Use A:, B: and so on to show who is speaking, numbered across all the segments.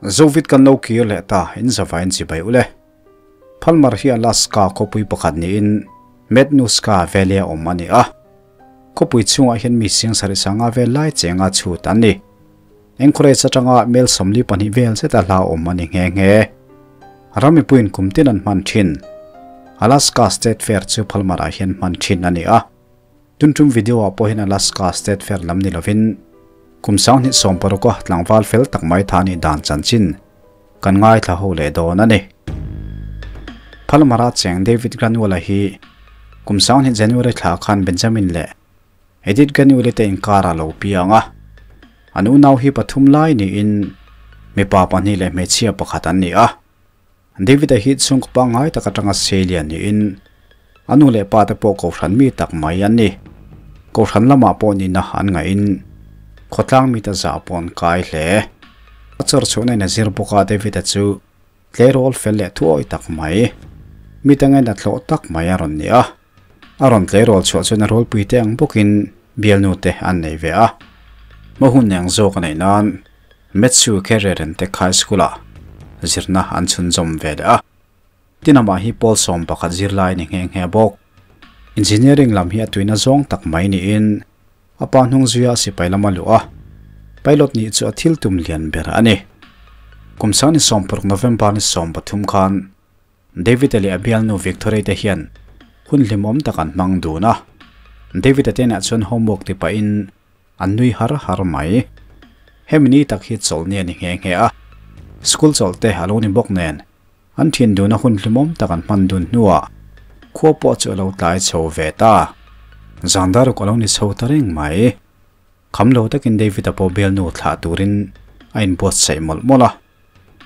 A: Zovit kan lo kir leh ta in zavain chibai ule. Palmar hi Alaska khawpui pakhat niin Matanuska Valley a awm a ni a. Khawpui chhungah hian mi sing sarih sanga vel lai chenga chhut an ni. Anchorage atanga mel 42 vel zeta hla awm a ni nghe nghe. Ramipuiin kum tin an hman thin. Alaska State Fair chu Palmar-ah hian hman thin a ni a. Tuntum video ah pawh hian Alaska State Fair lam ni lovin kum 2016 a tlangval fel tak mai tha ni dan chanchin kan ngai thla ho leh dawn a ni. Palmar-a cheng David Granwell-a hi kum 20 January thla khan Benjamin leh Edith Granwell te inkara lo piang a. An unau hi pathum lai niin mipa pahnih leh hmeichhia pakhat an ni a. David-a hi chhungkaw pangngai tak atanga Seilia niin anu leh pa te pawh kohhran mi tak mai an ni. Kohhran lamah pawh nihna an ngaihin khawtlang mi ta zah pawh an kai hle. A chawr chhuahna in a zir bawk a David-a chu tleirawl fel leh thuawi tak mai, mi te ngaina thlawh tak mai a rawn ni a. A rawn tleirawl chhuah chuan a rawlpui te ang bawkin bialnu te an nei ve a. Hma hun eng zawk a neih nan Matthew Carrier-a'n Tech High School-ah zirna an chhunzawm ve leh a. Tin amah hi pawl 11 zirlai a ni nghe nghe bawk. Engineering lam hi a tuina zawng tak mai niin a pa hnung zuia sipai lama luh a, pilot nih chu a thil tum lian ber a ni. Kum 2016 November ni 13 khan David-a leh a bialnu Victoria te hian hun hlimawm tak an hmang dun a. David-a te inah chuan homework ti pahin an nui har har mai. Hemi ni tak hi chawlh ni a ni nghe nghe a. School chawlh te a lo ni bawk nen an thin dun a hun hlimawm tak an hman dun hnuah khua pawh chu a lo tlai chho ve ta. Zan daruk a lo ni chho ta reng mai. Kham lo takin David-a pawh bialnu thlah turin a inbuatsaih mawlh mawlh a.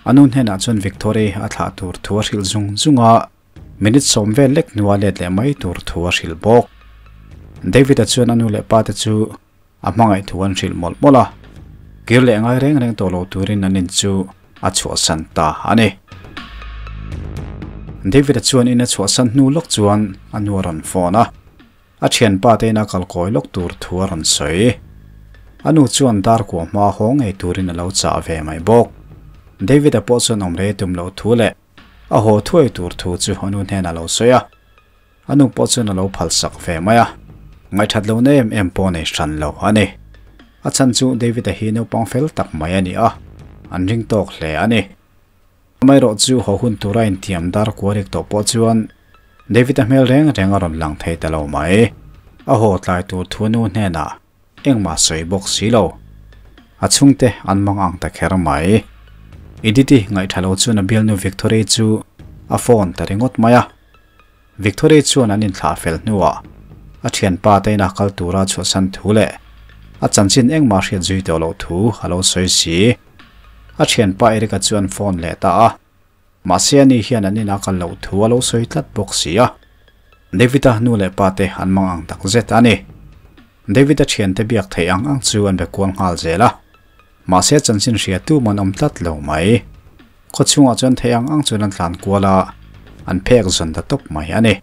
A: Anu hnenah chuan Victoria a thlah tur thu a hrilh zung zung a, minute 10 vel lek hnua let leh mai tur thu a hrilh bawk. David-a chuan anu leh pa te chu a hmangaih thu an hrilh mawlh mawlh a, kir leh ngai reng reng tawh lo turin an in chu a chhuahsan ta a ni. David-a chuan in a chhuahsan hnu lawk chuan anu a rawn phone a, a thianpa te in a kalkawi lawk tur thu a rawn sawi. Anu chuan dar kua hma haw ngei turin a lo chah ve mai bawk. David-a pawh chuan awm rei tum loh thu leh a haw thuai tur thu chu anu hnenah lo sawi a. Anu pawh chuan a lo phal sak ve mai a. Ngaihthat lo na em em pawh nei hran lo a ni. A chhan chu David-a hi naupang fel tak mai a ni a, an ring tawk hle a ni. Amaherawh chu haw hun tura intiam dar kua rik tawh pawh chuan David-a hmel reng reng a rawn lang thei ta lo mai. A haw tlai tur thu anu hnenah engmah sawi bawk si lo. A chhungte an mang ang ta kher mai. Edith-i ngaihtha lo chuan a bialnu Victoria chu a phone ta ringawt mai a. Victoria chuan an inthlah fel hnuah a thianpa te ina kal tura chhuahsan thu leh a chanchin engmah hriat zui tawh loh thu a lo sawi si. A thianpa Eric-a chuan phone leh ta a. Mahse ani hian an ina kal loh thu a lo sawi tlat bawk si a. David-a nu leh pa te an mang ang tak zet a ni. David-a thiante biak theih ang ang chu an be kual nghal zel a. Mahse chanchin hria tu man awm tlat lo mai. Khaw chhungah chuan theih ang ang chuan an tlan kual a, an phek zawn ta tawp mai a ni.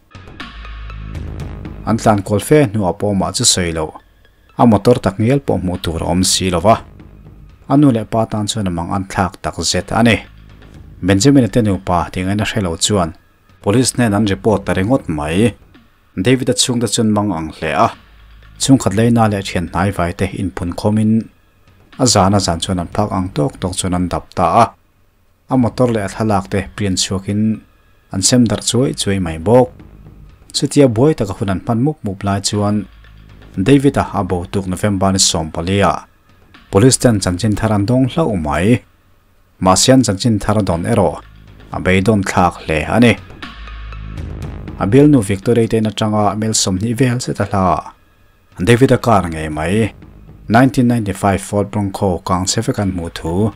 A: An tlan kual fe hnuah pawh mah chu sawi lo, a motor tak ngial pawh hmuh tur a awm si lo va. A nu leh pa tan chuan a mang an thlak tak zet a ni. Benjamin-a te nupa tih ngaihna hre lo chuan police hnen an report ta ringawt mai. David-a chhungte chuan mang ang hle a, chhungkhat leina leh thian hnai vai te inphun khawmin a zan a zan chuan an phak ang tawk tawk chuan an dap ta a. A motor leh a thlalak te prian chhuakin an sem darh chuai chuai mai bawk. Chutia buai taka hun an hman mup mup lai chuan David-a a bo tuk November ni 14 ah police ten chanchin thar an dawng hlauh mai. Mahse an chanchin thar dawn erawh a beidawn thlak hle a ni. A bialnu Victoria te in atanga mel 20 vel zet a hla. David-a car ngei mai 1995 Ford Bronco kang che vek an hmuh thu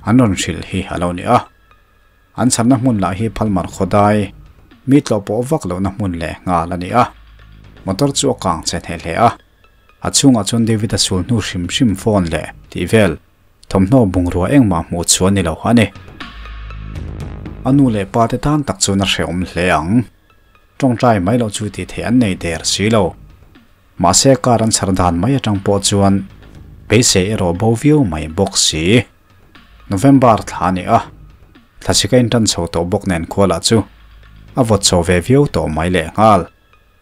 A: an rawn hrilh hi a lo ni a. An chharna hmun lah hi Palmar khawdai mi tlawh pawh vak lohna hmun leh nghal a ni a. Motor chu a kang che hneh hle a. A chhungah chuan David-a sul hnu hrim hrim phone leh tih vel thawmhnaw bungrua engmah hmuh chuan ni lo a ni. A nu leh pa te tan tak chuan a hrehawm hle ang. Tawngtai mai loh chu tih theih an nei der si lo. Mahse car an chhar dan mai atang pawh chuan beisei erawh bo viau mai bawk si. November thla a ni a, thlasik a intan chho tawh bawk nen khua lah chu a vawt chho ve viau tawh mai lehnghal.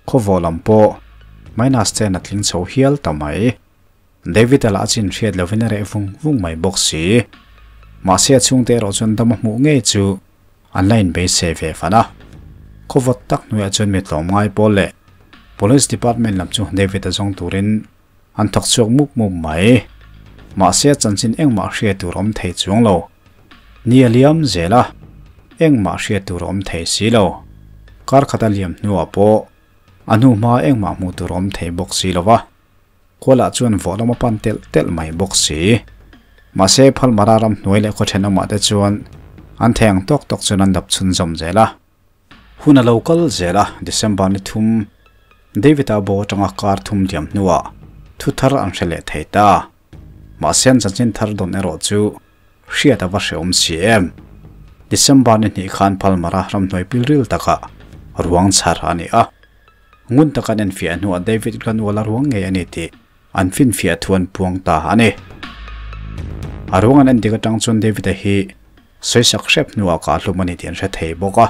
A: Khawvawh lam pawh minus chen a tling chho hial ta mai. David-a lah a chin hriat lovin a reh vung vung mai bawk si. Mahse a chhungte erawh chuan dam a hmuh ngei chu an la inbeisei ve fan a. Khawvawt tak hnuaiah chuan mi tlawm ngai pawl leh Police Department lam chu David-a zawng turin an thawk chhuak mup mup mai. Mahse a chanchin engmah hriat tur awm thei chuang lo. Ni a liam zel a, engmah hriat tur awm thei si lo. Kar khat a liam hnuah pawh a hnu hma engmah hmuh tur awm thei bawk si lo va. Kualah chuan vawh lam a pan telh telh mai bawk si. Mahse Phalmara ram hnuai leh khaw thenawmah te chuan an thei ang tawk tawk chuan an dap chhunzawm zel a. Hun a lo kal zel a, December ni thum David-a bo atanga kar thum liam hnuah thu thar an hre leh thei ta. Mahse an chanchin thar dawn erawh chu hriat a va hreawm si em. December ni hnih khan Phalmara ramhnuai pilril takah ruang chhar a ni a. Ngun taka an enfiah hnuah David Glanwala ruang ngei a ni tih an finfiah thu an puang ta a ni. A ruang an endik atang chuan David-a hi sawisak hrep hnuah kah hlum a ni tih an hre thei bawk a.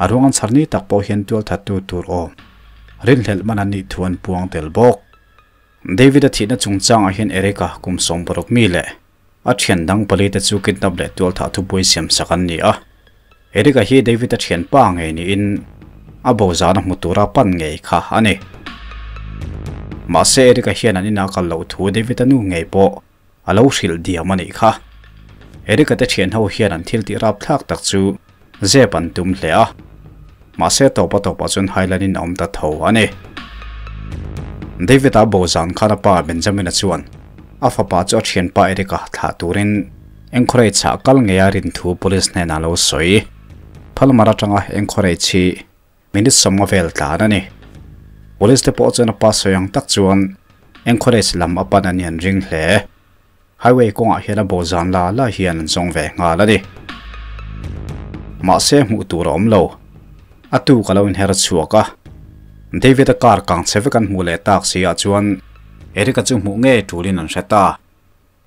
A: A ruang an chhar ni tak pawh hian tualthattu tur awm rinhlelh man an nih thu an puang tel bawk. David-a thihna chungchangah hian Eric-a kum 60 mi leh a thian dang pali te chu kidnap leh tualthah thupui siam sak an ni a. Eric-a hi David-a thianpa ngei niin a bo zana hmu tura pan ngei kha a ni. Mahse Eric-a hian an inah kal loh thu David-a nu ngei pawh a lo hrilh diam a nih kha. Eric-a te thian ho hian an thil tih rapthlak tak chu zep an tum hle a. Mahse tawpa tawpah chuan Highland-in a awm ta tho a ni. David-a bo zan khan a pa Benjamin-a chuan a fapa chu a thianpa Eric-a thlah turin Anchorage-ah kal ngei a rin thu police hnenah a lo sawi. Phalmar atanga Anchorage hi minute sawmnga vel tlan a ni. Police te pawh chuan a pa sawi ang tak chuan Anchorage lam a pan a ni an ring hle. Highway kawngah hian a bo zan la la hian an zawng ve nghal a ni. Mahse hmuh tur a awm lo. A tu ka lo inher chhuak a. David-a car kang chhe vek an hmuh leh tak si ah chuan Eric-a chu hmuh ngei tulin an hre ta.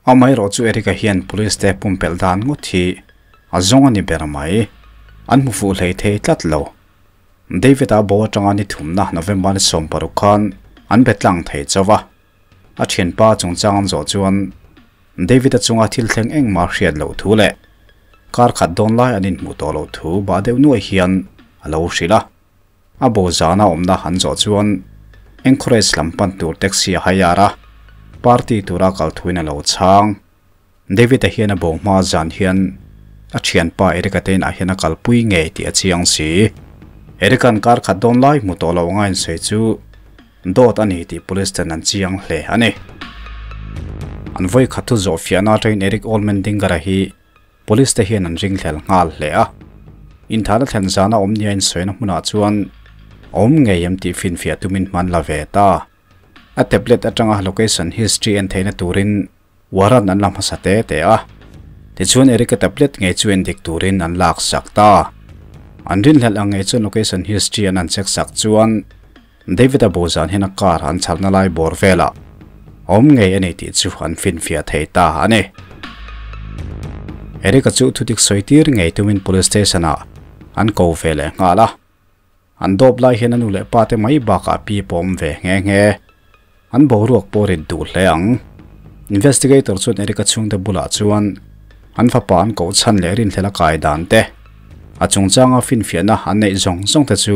A: Amaherawh chu Eric-a hian police te pumpelh dan ngawt hi a zawng a ni ber mai. An hmu fuh hlei thei tlat lo. David-a bo atanga ni thumna November ni 16 khan an be tlang thei chauh a. A thianpa chungchang an zawh chuan David-a chunga thil thleng engmah hriat loh thu leh kar khat dawn lai an inhmuh tawh loh thu bah deuh nuai hian a lo hrilh a. A bo zana awmna an zawh chuan Anchorage lam pan tur taxi a hire a, party tura kal thuin a lo chhang. David-a hian a bo hma zan hian a thianpa Eric-a te inah hian a kalpui ngei tih a chiang si. Eric-a'n kar khat dawn lai hmu tawh lo anga insawi chu dawt a ni tih police ten an chiang hle a ni. An vawi khat thu zawh fiahna atangin Eric Allmendinger-a hi police te hian an ringhlel nghal hle a. Inthahna thlen zana awm nia insawina hmunah chuan awm ngei em tih finfiah tumin hman la ve ta. A tablet atanga location history en theihna turin Warrant an la hmasa te te a, tichuan Eric-a tablet ngei chu endik turin an lak sak ta. An rinhlelh ang ngei chuan location history an han check sak chuan David-a bo zan hian a car an chhalna lai bawr velah awm ngei a ni tih chu an finfiah thei ta a ni. Eric-a chu thudik sawi tir ngei tumin police station-ah an ko ve leh nghal a. An dawp lai hian a nu leh pa te mai bakah pi pawm ve nghe nghe. An boruak pawh rit duh hle ang. Investigator chuan Eric-a chhungte bulah chuan an fapa an koh chhan leh rinhlel a kai dan te, a chungchanga finfiahna an neih zawng zawng te chu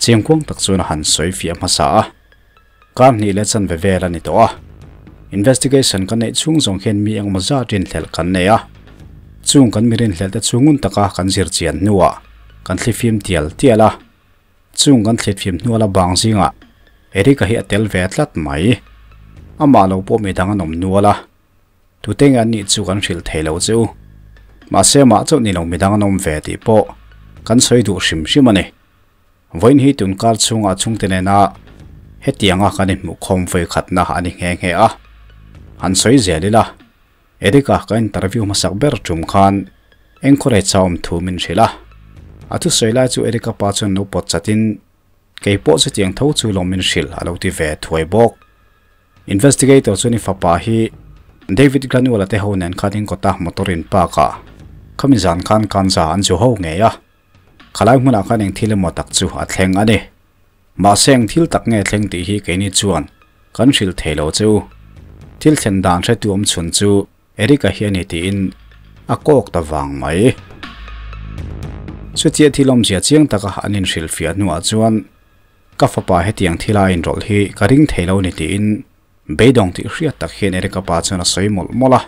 A: chiangkuang tak chuan a han sawi fiah hmasa a. Kar hnih leh chanve vel a ni tawh a. Investigation kan neih chhung zawng hian mi engemaw zat rinhlelh kan nei a. Chung kan mi rinhlelh te chu ngun taka kan zir chian hnuah kan thlifim tial tial a. Chung kan thlifim hnuah la bang zingah Eric-a hi a tel ve tlat mai. Amah lo pawh midang an awm nual a. Tute nge an nih chu kan hrilh thei lo che u. Mahse amah chauh ni lo midang an awm ve tih pawh kan sawi duh hrim hrim a ni. Vawiin hi tunkar chhungah chhungte nena hetianga kan inhmuhkhawm vawi khatna a ni nghe nghe a. Han sawi zel ila, Eric-a ka interview hmasak ber tum khan encourage a awm thu min hrilh a. A thusawi lai chu Eric-a pa chuan lo pawt chatin, Kei pawh chutiang tho chu lawm min hrilh a lo ti ve thuai bawk. Investigator chuan i fapa hi David Granuel-a te ho nen khan in kawta motor in park ah khami zan khan kanza an zu ho ngei a, khalai hmunah khan eng thil emaw tak chu a thleng a ni. Mahse eng thil tak nge thleng tih hi keini chuan kan hrilh thei lo che u. Thil thlen dan hretu awm chhun chu Eric-a hi a ni tiin a kawk ta vang mai. Chutia thil awmzia chiang taka an inhrilhfiah hnuah chuan ka fapa hetiang thila a inrawlh hi ka ring thei lo ni tiin beidawng tih hriat tak hian Eric-a pa chuan a sawi mawlh mawlh a.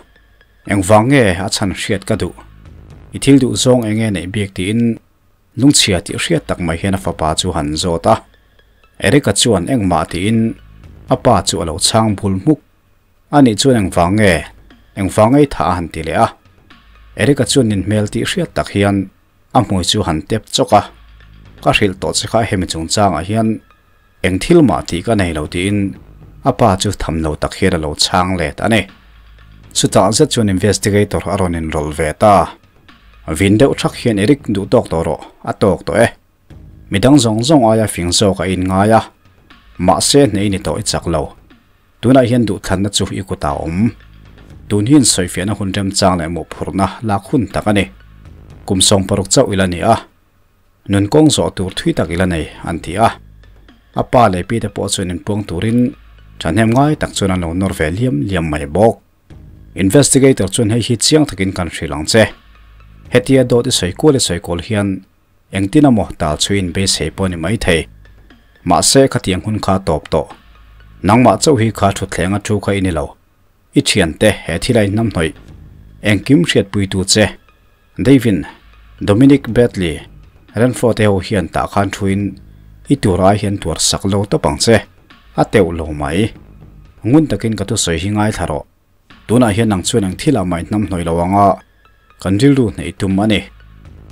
A: Engvang nge a chhan hriat ka duh? I thil duh zawng eng nge neih bik tiin Lungchhia tih hriat tak mai hian a fapa chu han zawt a. Eric-a chuan engmah tiin a pa chu a lo chhang bul hmuk. Anih chuan engvang nge? Engvang ei tha a han ti leh a. Eric-a chuan nin hmel tih hriat tak hian a hmui chu han tep chawk a. Ka hrilh tawh che kha hemi chungchangah hian eng thil mah tih ka nei lo tiin a pa chu tham lo tak hian a lo chhang let a ni. Chutah zet chuan investigator a rawn inrawlh ve ta. Vin deuh thak hian Eric duh tawk tawh rawh, a tawk tawh e. Midang zawng zawng aia fing zawk a inngai a, mahse hnei ni tawh i chak lo. Tunah hian duhthlanna chu i kutah a awm. Tun hian sawifiahna hun remchang leh mawhphurhna lak hun tak a ni. Kum 60 chauh ila ni a, nun kawng zawh tur thui tak ila nei, an ti a. A pa leh pi te pawh chuan inpuang turin thahnem ngai tak chuan an lo nawr ve liam liam mai bawk. Investigator chuan hei hi chiang takin kan hrilh ang che. Hetia dawt i sawi kual i sawi kual hian Engtin amaw tal chu in beisei pawh a ni maithei. Mahse khatiang hun kha a tawp tawh. Nangmah chauh hi kha thutthleng a thu kha i ni lo. I thiante he thil a inhnamhnawih. Engkim hriatpuitu che. Davin, Dominic Bradley, Renfro te ho hian tah khan thuin i tur ai hian tuar sak lo tawp ang che. A teuh lo mai. Ngun takin ka thusawi hi ngaithla rawh. Tunah hian nang chuan eng thilah mah inhnamhnawih lo anga kan rilru hneih tum a ni.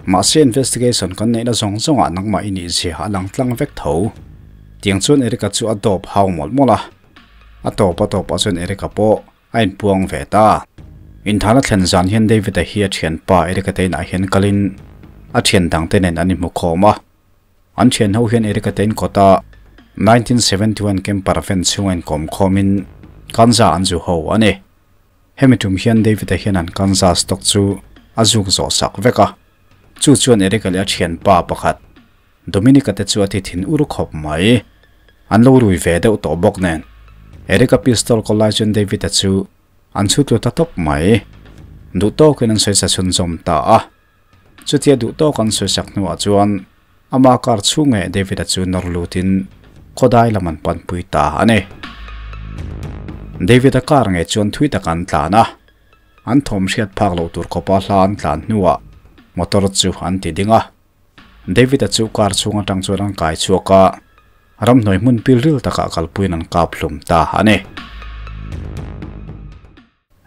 A: Mahse investigation kan neihna zawng zawngah nangmah i nih zia a lang tlang vek tho. Tiang chuan Erica chu a dawp hau mawlh mawlh a. A tawp a tawpah chuan Erica pawh a inpuang ve ta. Inthana thlen zan hian David-a hi a thianpa Erica te inah hian kalin a thian dangte nen an inhmu khawm a. An thian ho hian Erica te inkawta 1971 camper van chhunga inkawm khawmin kanza an zu ho a ni. Hemi tum hian David-a hian an kanza stock chu a zuk zawh sak vek a. Chu chuan Erica leh a thianpa pakhat Dominic-a te chu a ti thin ur khawp mai. An lo rui ve deuh tawh bawk nen. Erica pistol kaw lai chuan David-a chu an chhu tlu ta tawp mai. Duh tawkin an sawi sa chhunzawm ta a. Chutia duh tawk an sawi sak hnuah chuan ama car chhung nge David-a chu nawr lutin khawdai lam an panpui ta a ni. David-a car nge chuan thui tak an tlan a, an thawm hriat phak loh tur khawpa hla an tlan hnuah motor chu an ti ding a. David-a chu car chhung atang chuan an kai chhuak a, ramhnuai hmun pilril takah kalpuiin an kap hlum ta a ni.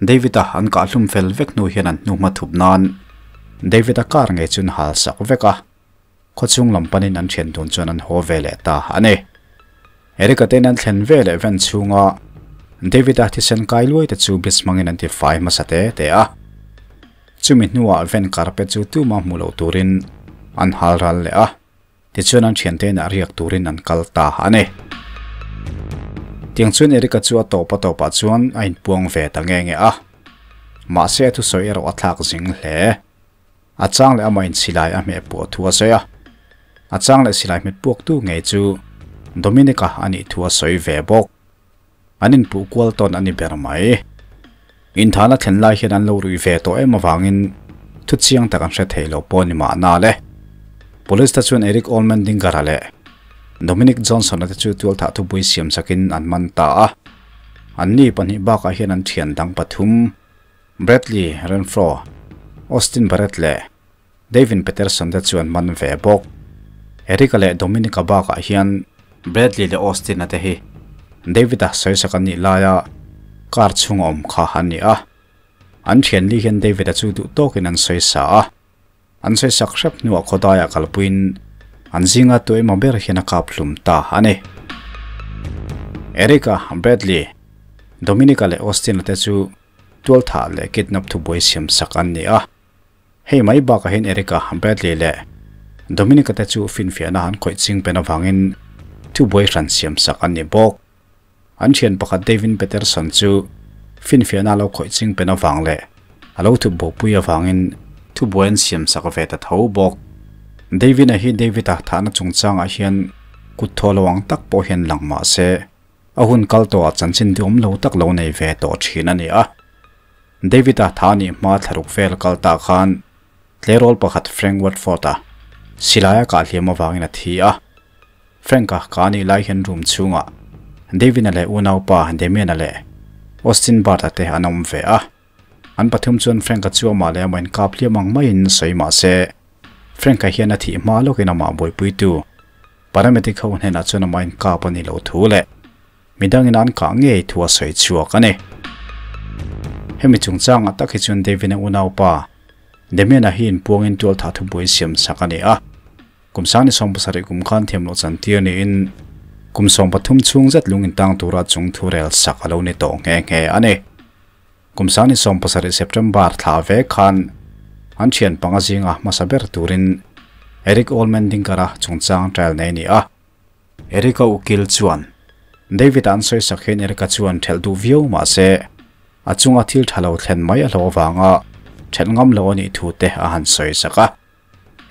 A: David-a an kah hlum fel vek hnu hian an hnu hma thup nan David-a car ngei chu an hal sak vek a, khawchhung lam panin an thian dun chuan an haw ve leh ta a ni. Eric-a te'n an thlen ve leh ven chhunga David-a thisen kai luai te chu bridge hmangin an ti fai hmasa te te a. Chumi hnuah ven carpet chu tuma hmu loh turin an hal ral leh a. Tichuan an thiante inah riak turin an kal ta a ni. Tiang chuan Eric-a chu a tawp a tawpah chuan a inpuang ve ta nge nge a. Mahse a thusawi erawh a thlak zing hle. A chang leh amah in silai a hmeh puah thu a sawi a. A chang leh silai hmet puaktu ngei chu Dominic-a a nih thu a sawi ve bawk. An inpuh kual tawn a ni ber mai. Inthana thlen lai hian an lo ruih ve tawh em avangin thu chiang tak an hre thei lo pawh a ni mahna le. Police te chuan Eric Allmendinger-a leh Dominic Johnson-a te chu tualthah thupui siam chakin an man ta a. Anni pahnih bakah hian an thian dang pathum, Bradley Renfro, Austin Barrett leh Davin Peterson te chu an man ve bawk. Eric-a leh Dominic-a bakah hian Bradley leh Austin-a te hi David-a sawisak an nih laia car chhunga awm kha an ni a. An thian li hian David-a chu duh tawkin an sawisa a. An sawisak hrep hnuah khawdaiah kalpuiin an zinga tu emaw ber hian a kap hlum ta a ni. Eric-a, Bradley, Dominic-a leh Austin-a te chu tualthah leh kidnap thubuai siamsak an ni a. Hei mai bakah hian Erica, Bradley leh Dominica te chu finfiahna an khawih ching pen avangin thubuai hran siamsak an ni bawk. An thian pakhat Davin Peterson chu Finfiahna a lo khawih ching pen avang leh a lo thup bopui avangin thubuai an siam sak ve ta tho bawk. David-a hi David-a thahna chungchangah hian kut thaw lo ang tak pawh hian lang mah se, a hun kal tawhah chanchin duhawm lo tak lo nei ve tawh thin a ni a. David-a tha nih hma thlaruk vel kal ta khan tleirawl pakhat Frank Watford-a silaia kah hliam avangin a thi a. Frank-a ka nih lai hian room chhungah David-a leh unaupa Damian-a leh Austin Bart-a te an awm ve a. An pathum chuan Frank-a chu amah leh amah inkap hliam ang maiin sawi mah se, Frank-a hian a thih hma lawkin amah buaipuitu paramedic ho hnenah chuan amah inkap a ni lo thu leh midangin an kah ngei thu a sawi chhuak a ni. Hemi chungchangah tak hi chuan David-a unaupa Damian-a hi inpuangin tualthah thubuai siam sak a ni a. Kum sangni 70 kum khan thiamloh chantir niin kum 13 chhung zet lung intang tura chung thu rel sak a lo ni tawh nghe nghe a ni. Kum sangni 70 September thla ve khan an thian panga zinga hmasa ber turin Eric Allman Dinkara chungchang trial nei a ni a. Eric-a ukil chuan David-a an sawi sak hian Eric-a chuan thelh duh viau mah se a chunga thil tha lo thlen mai a hlawh avanga thelh ngam lo a nih thu te a han sawi sak a.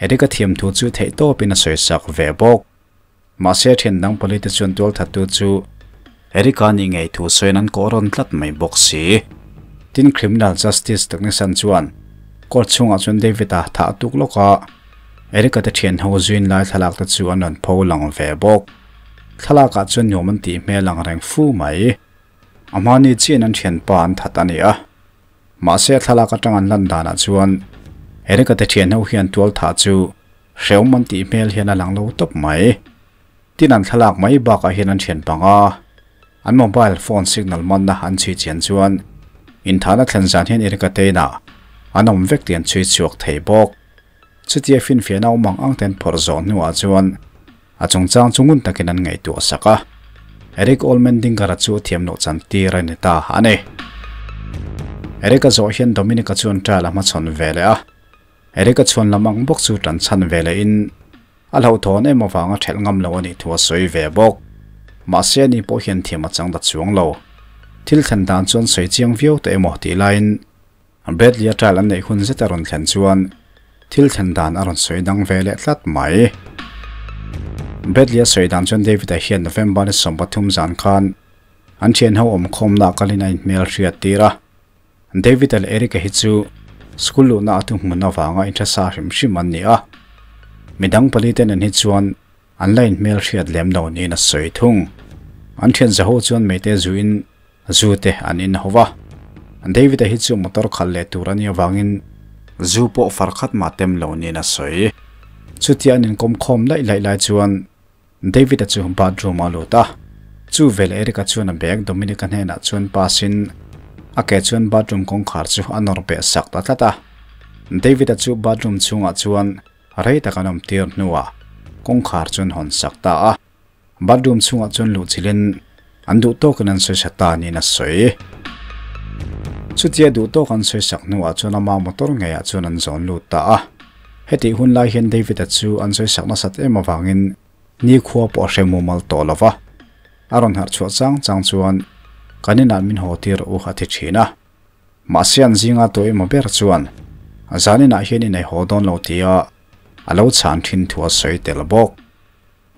A: Eric-a thiam thu chu theih tawpin a sawi sak ve bawk. Mahse thian dang pali te chuan tual thattu chu Eric-a nih ngei thu sawiin an kawh rawn tlat mai bawk si. Tin Criminal Justice Technician chuan court chhungah chuan David-a thah a tuk lawk a, Eric-a te thian ho zuin lai thlalak te chu an rawn pho lang ve bawk. Thlalakah chuan nuam an tih hmel ang reng fu mai. A hmani chiahin an thianpa an that a ni a. Mahse a thlalak atang an lan danah chuan Eric-a te thian ho hian tual thah chu hrehawm an tih hmel hian a lang lo tawp mai. Tin an thlalak mai bakah hian an thian panga an mobile phone signal manna an chhui chian chuan inthahna thlen zan hian Eric-a te inah an awm vek tih an chhui chhuak thei bawk. Chutia finfiahna awm ang ang te an phawrh zawh hnuah chuan A chungchang chu ngun takin an ngaihtuah sak a, Eric Allmendinger-a chu a thiam loh chan tir a ni ta a ni. Eric-a zawh hian Dominic-a chuan trial a hmachhawn ve leh a, Eric-a chhuan lam ang bawk chu tan chhan ve lehin a hlauhthawn em avanga thelh ngam lo a nih thu a sawi ve bawk. Mahse ani pawh hian thiam a chang ta chuang lo. Thil thlen dan chuan sawi chiang viau teh emaw tih laiin Bradley-a trial an neih hun zet a rawn thlen chuan thil thlen dan a rawn sawi dang ve leh tlat mai. Bradley-a sawi dan chuan David-a hian November ni 13 zan khan an thian ho awmkhawmna kalin a inhmel hriat tir a. David-a leh Eric-a hi chu school luhna a thuhmun avanga inhresa hrim hrim an ni a. Midang pali te nen hi chuan an la inhmel hriat lem lo niin a sawi thung. An thian zaho chuan meite zuin Zu te an in ho va. David-a hi chu motor khalh leh tur a nih avangin zu pawh far khat mah tem lo niin a sawi. Chutia an inkawm khawm laih laih lai chuan David-a chu bathroom a lut a. Chu vel Eric-a chuan a bag Dominic-a hnenah chuan pass in a ke chuan bathroom kawngkhar chu a nawr beh sak ta tlat a. David-a chu bathroom chhungah chuan rei tak an awm tir hnuah kawngkhar chu an hawn sak ta a. Bathroom chhungah chuan luh chilhin an duh tawkin an sawi sa ta niin a sawi. Chutia duh tawk an sawi sak hnuah chuan ama motor ngeiah chuan an zawn lut ta a. Hetih hun lai hian David-a chu an sawi sak nasat em avangin nikhua pawh a hre mumal tawh lo va. A rawn harh chhuah chang chang chuan kan inah min haw tir u a ti thin a. Mahse an zinga tawh emaw ber chuan zaninah hian inei haw dawn lo tia a lo chhan thin thu a sawi tel bawk.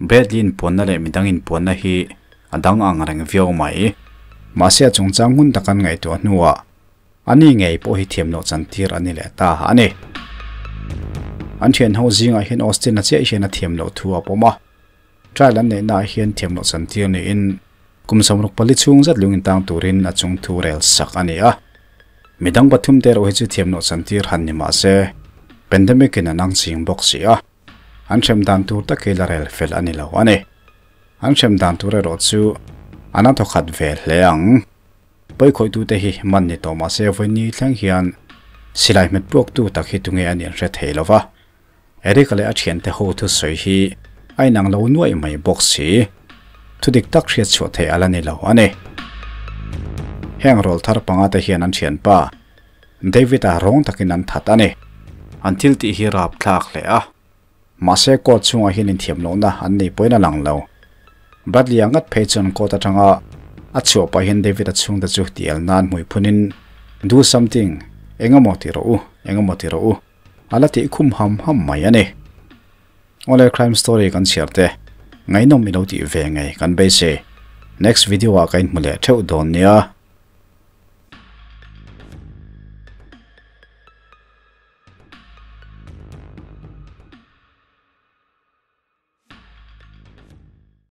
A: Bradley inpuanna leh midang inpuanna hi a dang ang reng viau mai. Mahse a chungchang hmun tak an ngaihtuah hnuah ani ngei pawh hi thiam loh chantir a ni leh ta a ni. An thianho zingah hian Austin a chiah hian a thiam loh thu a pawm a. Trial an neihnaah hian thiam loh chantir niin kum 64 chhung zat lung intang turin a chung thu rel sak a ni a. Midang pathum te erawh hi chu thiam loh chantir han ni mahse pandemic in a nang ching bawk si a. An hrem dan tur tak hi la rel fel a ni lo a ni. An hrem dan tur erawh chu an a thawkhat ve hle ang. Pawikhawitute hi man ni tawh mahse vawiin thleng hian silai hmet puaktu tak hi tunge a nih an hre thei lo va. Eric-a leh a thiante ho thusawi hi a inang lo nuaih mai bawk si. Thudik tak hriat chhuah theih a la ni lo a ni. Heng rawl thar panga te hian an thianpa David-a rawng takin an that a ni. An thil tih hi rap thlak hle a. Mahse court chhungah hian inthiam lohna an nei pawhin a lang lo. Bradley-a ngat phei chuan court atanga A chhuah pah hian David-a chhungte chu ti el nan hmui phunin, Do something, engemaw ti rawh u, engemaw ti rawh u, a la tih khum ham ham mai a ni. Awle crime story kan chhiar te, ngaihnawm i lo tih ve ngei kan beisei. Next video ah ka inhmu leh theuh dawn nia.